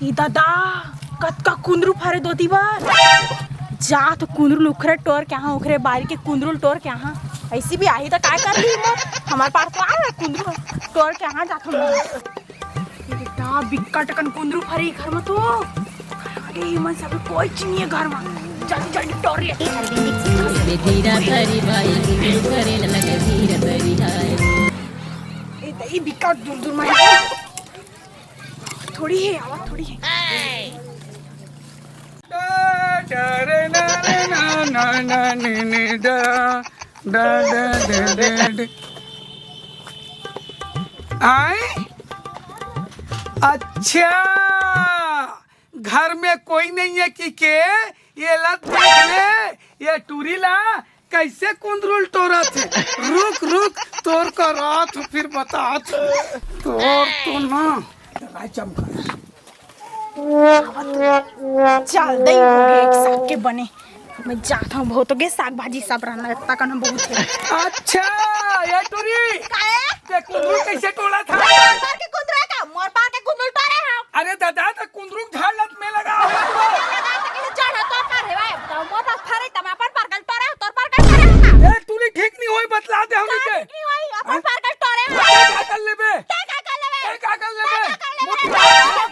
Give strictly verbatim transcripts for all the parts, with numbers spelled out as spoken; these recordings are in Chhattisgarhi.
ई दादा, कतका कुंदरू फरे दोती बर। जा तो कुंदरू ल उखरे टोर के आहा, उखरे बारी के कुंदरू ल टोर के आहा। ऐसी भी आही त काय कर ली मोर? हमार पार तो आए कुंदरू टोर के आहा, जात हूँ। बेटा, बिक्कट कन कुंदरू फरे घर में तो। अरे, ये मन सब कोई चीज नहीं है घर में। जल्दी, जल्दी टोर ले। धीरा धरी भाई, कुंदरू फरे लगे धीरा धरी हाय। ए, दई बिक्कट दूर दूर में है। थोड़ी है, आवाज थोड़ी है। आए? अच्छा, घर में कोई नहीं है कि के? ये ला देख ले, ये टूरी ला कैसे कुंदरू ल टोरत हे? रुक, रुक, तोर का रात फिर बतात। तोर तो ना। चल, दई हो गे एक साग के बने। मैं जात हूँ, बहुत हो गे साग भाजी सब रहना, इतना कन बहुत है। अच्छा, ये टूरी। काहे? ते कुंदरू कैसे टोरत हे? मोर पार के कुंदरू है का? मोर पार के कुंदरू टोरे हव। अरे दादा, ते कुंदरू झाड़ लत में लगा है। लगा त कइसे चढ़ तोर पार है भाई? त मोर पास फरे त मैं अपन पार के टोरे हव, तोर पार के टोरे हव का? ए, टूरी ठीक नहीं होई, बतला दे हमनी का के। ठीक नहीं होई, अपन हाँ? पार के टोरे हव। ते का कर लेबे? ते का कर लेबे? ते का कर लेबे? ते का कर लेबे? मुझे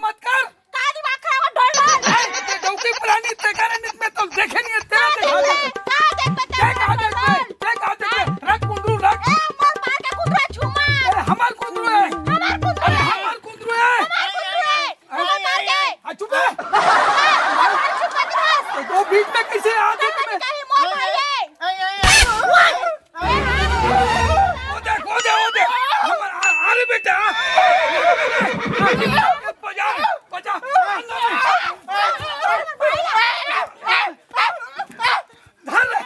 मत कर। का दिमाग खराब है, ढोल ढोल। ए, ते डौकी प्राणी, ते का नित में तो देखे नहीं है, तेरा का देखा देखबे? दे। का देखबे? ते का देखबे? ते का देखबे? रख कुंदरू, रख। ए, मोर पार के कुंदरू है, छुमा। ए, हमार कुंदरू है। हमार कुंदरू अरे, है। हमार कुंदरू है। हमार कुंदरू है। अरे, मोर पार के। आ, चुप है। मोर पार चुप कर दे बस। तो बीच में कैसे आ गए कहानी तुम्हें? कहीं मोर भाई है। वो देख, वो देख, वो देख। हमार, आ, अरे बेटा। बजा, बजा। धर ले।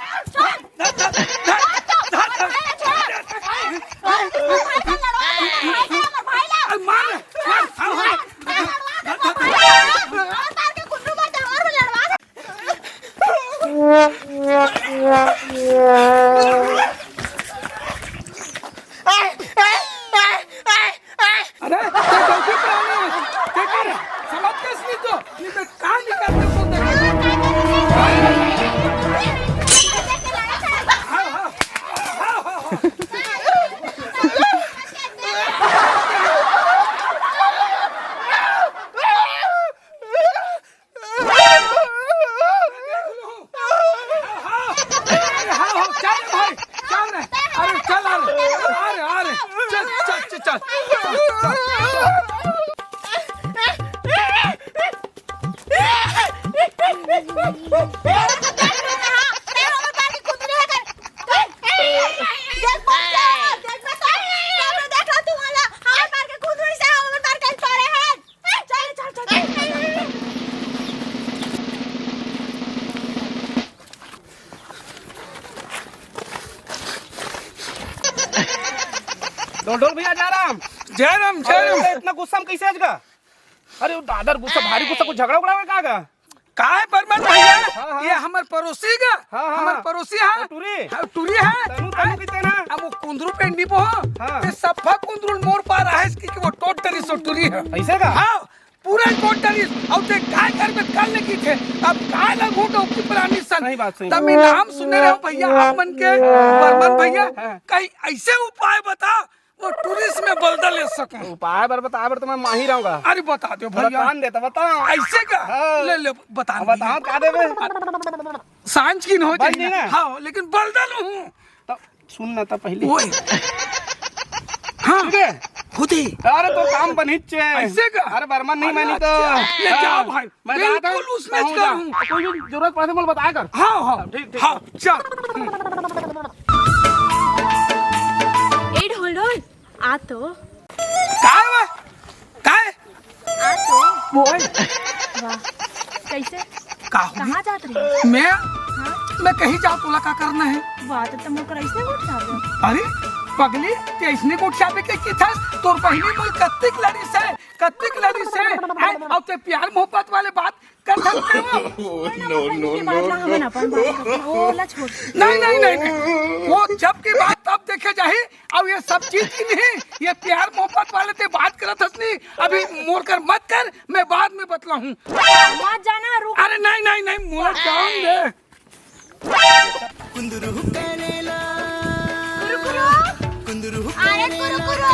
धर, धर, धर, धर, धर। अरे मार ले, मार, मार, मार। अरे, ते गलती पे आ गया। ते कर, समझ के असली तो, नहीं तो कहाँ निकालते बोलते हैं। हाँ, हाँ, हाँ, हाँ, हाँ। ढोल ढोल भैया, जय राम। जय राम, जय अरे, राम। इतना गुस्सा में कैसे आज का? अरे, वो दादर गुस्सा, भारी गुस्सा, कुछ झगड़ा उगड़ा हुआ का का? काय बर्मन भैया? हाँ, हाँ। ये हमर पड़ोसी का, हाँ, हाँ, हमर हाँ। पड़ोसी है। वो टूरी? हाँ, टूरी है। तनु, तनु किते ना? अब वो कुंदरू पेंडी पो हो। हाँ। ये सफा कुंदरू मोर पार आहे, इसकी कि वो टोट डरिस वो टूरी है। ऐसे का? हाँ, पूरा टोट डरिस। अब ते काय घर में कर लेगी थे? अब काय लगू डौकी प्राणी सन? सही बात, सही तब बात। मैं नाम सुने रहे हो भैया, आप मन के हाँ। बर्मन भैया, हाँ। कहीं ऐसे उपाय बता वो टूरिस्ट में बलदा ले सके। उपाय बर बताए बर तो मैं माहिर रहूंगा। अरे बता दो भैया। बतान दे तो बता। ऐसे का? हाँ। ले ले बता अब बता का देबे? सांझ की न हो बन जाए जी ना। हाँ, लेकिन बलदा लूं। तो सुन ना तो पहले। ओए। हाँ। ठीक है? होते। अरे तो काम बनिच है। ऐसे का? अरे बर्मन नहीं अरे मानी तो। अच्छा। ले जा हाँ। भाई। मैं जाता हूँ। बिल्कुल उसने कहूँ जा। करूँ। कोई भी जरूरत पड़े तो मुझे बताया कर। हाँ, हाँ। ठीक, ठीक। हाँ, चल। ए ढोल ढोल, आ तो। काय बा? काय? आ तो। बोल। वाह, कैसे? का होगी? कहाँ जात रही? मैं? हाँ? मैं कहीं जात, तोला का करना है? बात तो मोर कर ऐसे उठ जावे। अरे, पगली, ते ऐसने को उठ जावे के की था? तोर बहिनी मोल कत्तिक लड़ी से, कत्तिक लड़ी से। हैं? अब ते प्यार मोहब्बत वाले बात कथन का वो? No, no, no, no। अपन बात करते हैं, वो ला छोड़। नहीं, नहीं, नहीं, नहीं। वो जब की बात तब देखे जाही, अब ये सब चीज की नहीं, ये प्यार मोहब्बत वाले ते बात करत हस नहीं। अभी मोर कर मत कर, मैं बाद में बतलाहूँ। मत जाना, रुक। अरे नहीं, नहीं, नहीं, मोर जान दे। कुरकुरो। अरे कुरकुरो।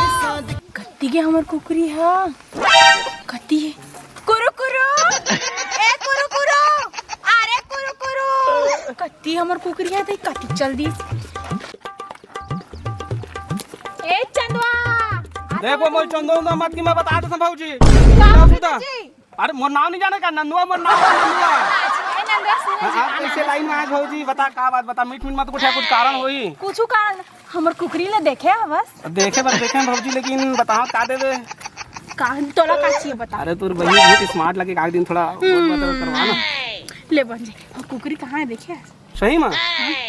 कत्ती गे हमर कुकरी हा? कत्ती हे? कुरकुरो। ए कुरकुरो। अरे कुरकुरो। कत्ती हमर कुकरी हा, तई कत्ती चल दिस। ए चंदवा। देखो, मोर चंदवा ना मत की मैं बता देता भौजी। का सुधा? अरे, मोर नाम नहीं जाने का? नंदुआ, मोर नाम है नंदुआ। ए, नंदुआ, सुन हाँ, जी, आप कैसे लाइन में आए भौजी? बता, का बात बता, मीठ मीठ मत कुछ, कुछ कारण होई? कुछ कारण, हमर कुकरी ला देखे हवस? देखे बर देखे हैं भौजी, लेकिन बताओ का देवे? का, तोला का चाहिए बता? अरे, तोर बहिनी बहुत स्मार्ट लगे, एक दिन थोड़ा बात बात करवा ना। ले बन जी, कुकरी कहाँ है देखे? सही में?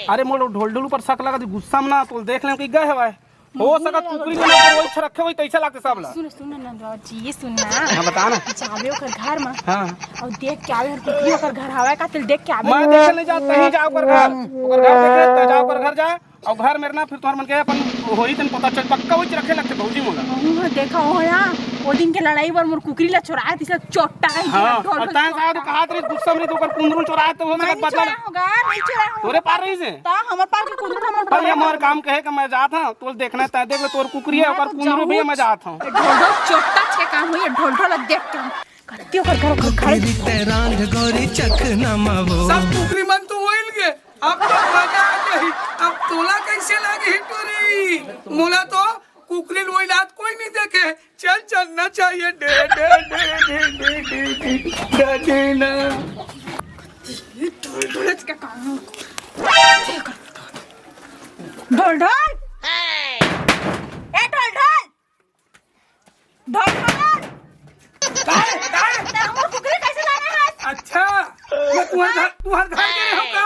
अरे, मोर ढोल ढोल ऊपर शक लगा, गुस्सा में ना, तो देख लें कि गए हवाए। हो सकत कुकरी के नंबर वही रखे होई, तैसे लागते सब ला। सुन, सुन ना, नंदवा जी, सुन ना। हाँ, बता ना। जाबे ओकर घर में। हाँ। अउ देख के आबे, ओकर कुकरी ओकर घर हवय का, तेल देख के आबे। मैं देखे नहीं जात, कहीं जा ओकर घर। ओकर घर देखे, तो जा ओकर घर जा। अउ घर मेर ना, फिर तोहर मन के अपन होई तन पता चल, पक्का वही रखे लगते भौजी मोला। हूँ, हाँ, देखा हो ना, वो दिन के लड़ाई बर मोर कुकरी ला चोराए, तिसला चोट्टा कहीं हाँ, ढोल और ढोल तैं चोट्टा। शायद कहा रही गुस्सा में रही, तो ओकर कुंदरू चोराए, तो हो मैं सकत नहीं बदला। चोराए होगा, नहीं चोराए होगा। तोरे पार रही से। ता हमर पार के कुंदरू हमर पर ये मोर काम कहे कि मैं जात हूँ, तोल देखना है, तैं देख ले, तोर कुकरी है, ओकर कुंदरू भी है, मैं जात हूँ। ढोल ढोल चोट्टा छे काम हुई, ढोल ढोल देख के हम करती ओकर घर, ओकर घर। तेरी तैरांध गोरी चखना मावो। सब कुकरी मन तो वही लगे, अब तो मजा आ गई। अब तोला कैसे लगी टूरी? मोला तो कुकरी लोई लात कोई नहीं देखे। चल चलना चाहिए। Day, day, day, day, day, day, day, day, day, ना। ढोल ढोल के काम। ढोल ढोल। ए ढोल ढोल। ढोल ढोल। काय, काय? ते हमर कुकरी कैसे लाने हस? अच्छा, मैं तुम्हारे घर, तुम्हारे घर के रहो का?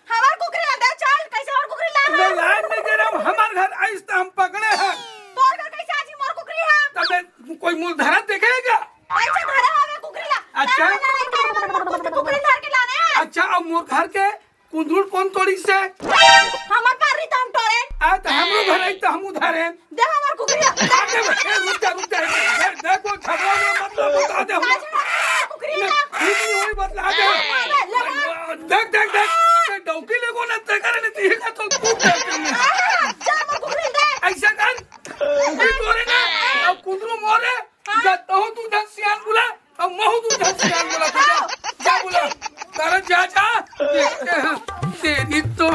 हमर कुकरी ला दे, चल, कैसे हमर कुकरी ला मैं है? लान नहीं दे रहा हूँ, हमारे घर आइस तो हम पकड़े हैं। तोर घर कैसे आज ही मोर कुकरी है? तब मैं कोई मूल धरत देखे है क्या? कैसे धरे हवे कुकरी ला? अच्छा। तब मैं लाए के हमर कुकरी, कुकरी धर के लाने हैं। अच्छा, अब मोर घर के कुंदरूल कौन तोड़ी से? हमर पारी तो हम टोरे। आ, तो हमरो घर आई तो हम उधारे। दे हमर कुकरी ला। आ, दे, ए, रुक जा, रुक जा। दे, दे, कोई झगड़ा हुआ मतलब बता दे हम। का झगड़ा? कुकरी ला। ठीक नहीं हुई बतला दे। ले, ले, ले। देख, देख, देख। ते डौकी ले को ना ते करे नहीं, तीन का तो खूब डरते हैं। जा, हमर कुकरी दे। ऐसा कर, कुकरी तोरे ना, अब कुंदरू मोरे, हाँ। जा तहूँ तू जा सियान बुला, अब महू तू जा सियान बुला, तू जा, जा बुला। अरे जा, जा, देखते हैं, तेरी तो।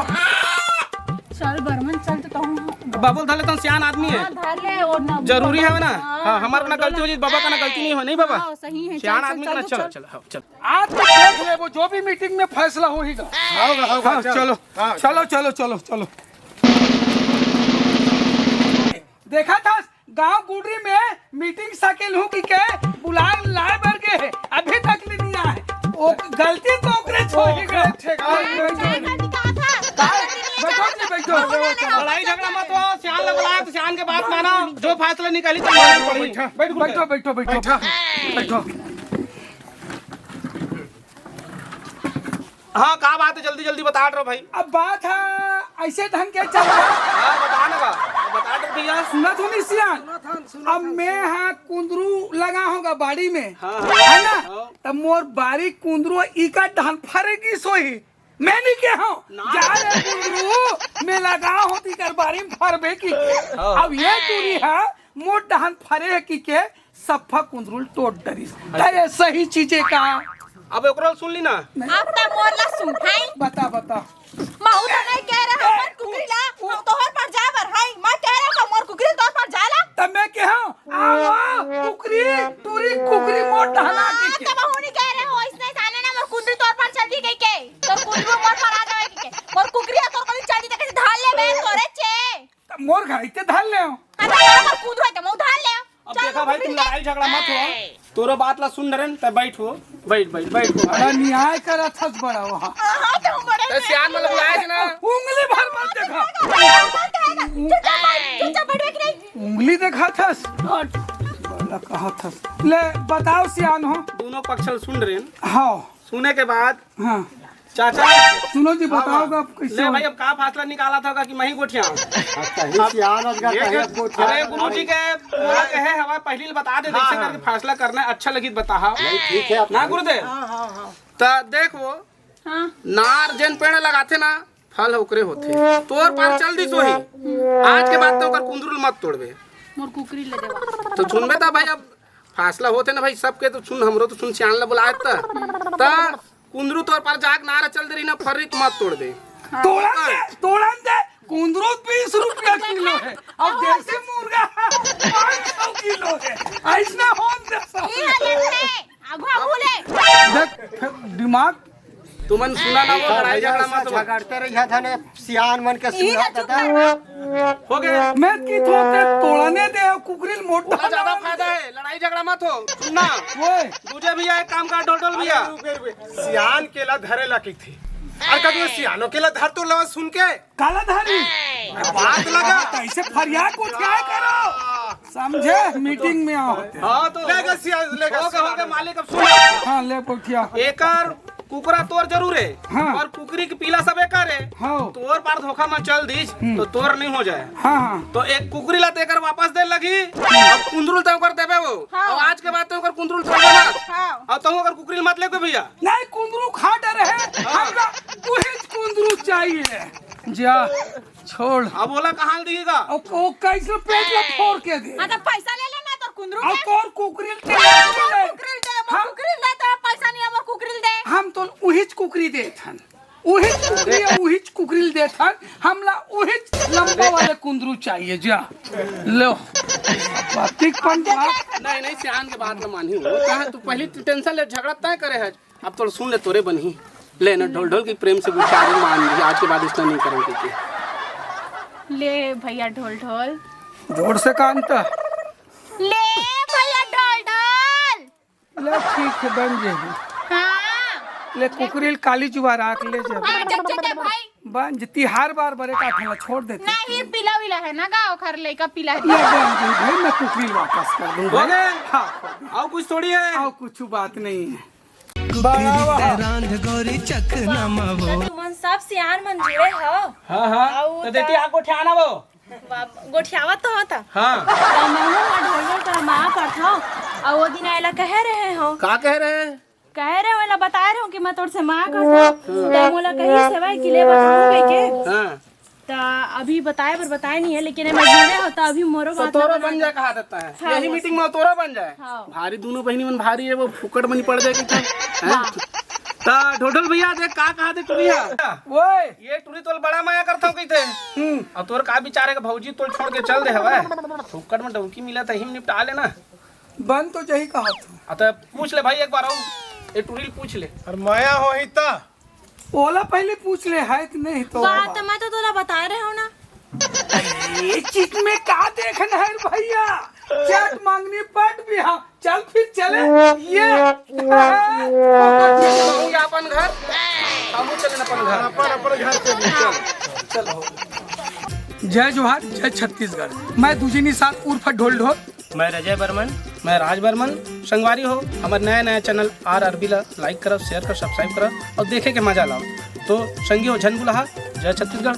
चल बर्मन, चल तो कहूँ। बाबुल धर लेता हूँ, सियान आदमी है। हाँ, धर ले, और ना जरूरी है ना? हाँ, हाँ, हमारे ना गलती हो जाए, बाबा का ना गलती नहीं हो, नहीं बाबा? हाँ, सही है, सियान चल, आदमी चल, का ना, चल, चल, चल, हाँ, चल। आज तो देख ले, वो जो भी मीटिंग में फैसला होगा। होगा, होगा, हाँ, चल। चलो, हाँ, चलो, चलो, चलो, चलो। देखा था गांव गुडरी में मीटिंग सकेल हूँ कि के बुलाए लाए बर के है, अभी तक ले नहीं आए। ओ गलती तो ओकरे छोड़ी गए। ठेका बैठो जी, बैठो। लड़ाई झगड़ा मत हो, सियान ला बुलाया तो सियान के बात माना, जो फैसला निकाली तो मानना पड़ी। बैठो, बैठो, बैठो, बैठो। हाँ, का बात है, जल्दी जल्दी बता रहो भाई। अब बात है ऐसे ढंग के चल रहा। हाँ, बता ना बा, बता दो भैया। सुनत हो नहीं सियान? सुनत हन, सुनत अब हन, मैं सुनत हाँ कुंदरू लगा होगा बाड़ी में, हाँ, हाँ, है ना? हाँ। तब मोर बारी कुंदरू इका धान फरेगी सोही। मैं नहीं कहा हूँ, ना। जा रे कुंदरू, मैं लगा होती कर बारी में फरबे की। हाँ। अब ये टूरी है, मोर डहन फरे है कि के सफा कुंदरुल टोट डरिस। अरे सही चीजे का। अब ओकरो सुन ली ना। अब त मोर ला सुन, हैं? बता, बता। महू तो नहीं कह रहा हमर कुकरी ला, हम तोहर पर जाए बर, हैं? मैं कह रहा हूँ मोर कुकरी तोहर पर जाए ला। तब मैं कहा, आवा, कुकरी, टूरी कुकरी मोर डहना हाँ, की के। तब महू नहीं कह रहे हो, इसने जाने ना मोर कुंदरी तोहर पर चल दी गई के। तोर कुंदरू मोर पर आ जावे के। मोर कुकरी तोर पर चल दी त कैसे धार लेबे तोरे चे? त मोर घर आइते धार ले। हाँ, त मोर कुंदरू है त मैं धार ले। अब चल, देखा भाई, कुकरी तुम ले। लड़ाई झगड़ा मत हो। तोरो बात ला सुन डरेन, त बैठ हो। बैठ, बैठ, बैठ हो। बड़ा न्याय करत हस बड़ा वहाँ। हाँ, हाँ, तो बड़े ते सियान मतलब बुलाए थे ना। उंगली भर मत देखा। चुपचाप बैठ, चुपचाप बैठबे कि नहीं? उंगली देखा थस। बड़ा कहा थस। ले बताओ सियान हो। दोनों पक्ष सुन डरेन। हाँ। सुने के बाद हाँ। चाचा, सुनो जी, हाँ, बताओ हाँ। अब कैसे ले हो? भाई, अब का फैसला निकाला था कि मैं ही गोठिया? अब कहीं सियान अजगर ये कहीं क्या? अब गोठिया। अरे गुरु जी के मोला कहे हवा पहली ले बता दे, हाँ, जैसे हाँ। करके फैसला करना है, अच्छा लगी तो बता। हाँ। नहीं, ठीक है, आप ना गुरुदेव। हाँ, हाँ, हाँ। त देख वो हाँ। नार जेन पेड़ लगाथे ना, फल ओकरे होथे। तोर पार चल दिस वही। आज के बाद तो ओकर कुंदरू ल मत तोड़बे। मोर कुकरी ले देवा। तो सुनबे त भाई, अब फैसला होथे ना भाई सबके, तो सुन, हमरो तो सुन, सियान ला बुलाए त। त कुंदरू तोर पार जाग नार चल दे रही ना, फर्री त मत तोड़बे। हाँ। तोड़न दे, तोड़न दे। कुंदरू बीस रुपया किलो है, अब देसी मुर्गा पाँच सौ किलो है। ऐसना होन दे सब। ई हालत है। आगू, आगू ले। देख, फिर दिमाग। तुमन सुना ना, वो लड़ाई झगड़ा मत हो। झगड़ते रहिया धने, सियान मन के ई सुना ना चुप दादा। करना। हो गए। मैं की थोते तोड़ने दे, कुकरी मोटा ओला ज्यादा फायदा है, लड़ाई झगड़ा मत हो। सुनना। ओए। दूजे भैया एक काम कर, ढोलढोल भैया। रुके, रुके। सियान के ला धरे ला कहिथे। अरे का तू सियानो के ला धर तो लवा सुन के। काला धारी। बात लगा। तो ऐसे फरियाद को क्या करो? समझे? मीटिंग में आओ। हाँ, तो ले गा सियान, ले गा हो गया, हो गया, सियान। मालिक, अब सुन। हाँ, ले गोठिया। एकर कुकरा तोर जरूर है, हाँ। और कुकरी के पीला सब एकर है। हाँ। तोर बार धोखा में चल दीस, हम्म। तो तोर नहीं हो जाए। हाँ, हाँ। तो एक कुकरी ला तो एकर वापस दे लगी, अब कुंदरू तो ओकर देबे वो। हाँ। और आज के बाद तो ओकर कुंदरू छोड़ देना। हाँ। और तो ओकर कुकरी मत लेके भैया। नहीं, कुंदरू खा डरे है, हाँ। हमरा उही कुंदरू चाहिए। जा, छोड़। अब ओला कहाँ दिएगा? अब वो कैसे पेट में फोड़ के दे? हाँ, तो पैसा ले लेना, तोर कुंदरू अब के। तोर कुकरी के हाँ, ले। कुकरी दे, हम कुकरी दे, तोरा पैसा नहीं है, वो कुकरी दे। हम तो उहिच कुकरी देत हन, उहिच कुकरी, उहिच कुकरी देत हन, हमला उहिच लंबा वाले कुंदरू चाहिए। जा, लो। पतिक पन बात। नहीं, नहीं, सियान के बात न मानही हो। कहाँ तू पहली टेंशन ले, झगड़ा तय करे है। अब तोर सुन ले, तोरे बनही। ले ना, ढोलढोल की प्रेम से गुस्सा आ गई, मान ली, आज के बाद इसका नहीं करेंगे कि। ले भैया ढोलढोल। जोर से कान त। ले भैया ढोलढोल। ले ठीक है, बन जे। हाँ। ले कुकरी ल काली जुआ राख ले जब। हाँ, जब जब भाई। बन जे, तिहार बार बरे का खाना छोड़ देते। नहीं, पीला विला है ना गा, ओखर लइका पीला है। ले बन जे भाई, मैं कुकरी ल वापस कर दूंगा। हो गए? हाँ। और कुछ थोड़ी है। और कुछ बात नहीं है। कुकरी ते रांध गोरी चखना मा वो। त तुमन सब सियान मन जुड़े हो। हाँ, हाँ। अउ तो देती त आगो ठियाना वो। बाप, गोठियावत तो होता। हाँ। त महू ह ढोल ढोल कर माँ करथव। अउ वो दिन आएला कहे रहे हो। का कहे रहे? कहे रहे हो, एला बताए रहे हो कि मैं तोर से माँ करथव। त मोला कही सेवा के लिए बताऊँ कह के। हाँ। त अभी बताए बर बताए नहीं है, लेकिन मैं जुड़े हो त अभी मोरो तो बात तोरो बना बन दे। जाए कहा देता है। हाँ, यही वो मीटिंग में तोरो बन जाए। हाँ। भारी दोनों बहिनी मन भारी है, वो फुकट में नहीं पड़ जाएगी तो। हैं? हाँ। त ढोलढोल भैया देख का कहा दे टुरी हा। ओए। ये टुरी तोल बड़ा माया करता हूँ कही थे। हम्म। और तोर का विचार है कि भौजी तोल छोड़ के चल दे हवे। फुकट में डौकी मिला था, हिम निपटा लेना। बन तो जही कहा तू। आ तो पूछ ले भाई एक बार, आऊ ये टुरी ल पूछ ले। और माया हो ही ता। ओला पहले पूछ ले, है कि नहीं तो बात बाबा। मैं तो तोला बताए रहे हो ना। ये चीज में का देखना है रे भैया? चट मांगनी पट भी हाँ। चल फिर चले। ये। तू अपन घर, हम चले अपन घर। अपन, अपन घर चले। चल, चल हो। जय जोहार, जय छत्तीसगढ़। मैं दुजिनी साथ उर्फ ढोल ढोल। मैं रजय बर्मन। मैं राज बर्मन। संगवारी हो, हमर नया नया चैनल आर अरबी ला लाइक करव, शेयर करव, सब्सक्राइब करव और देखे के मजा लाव। तो संगी हो झन भुलाहा, जय छत्तीसगढ़।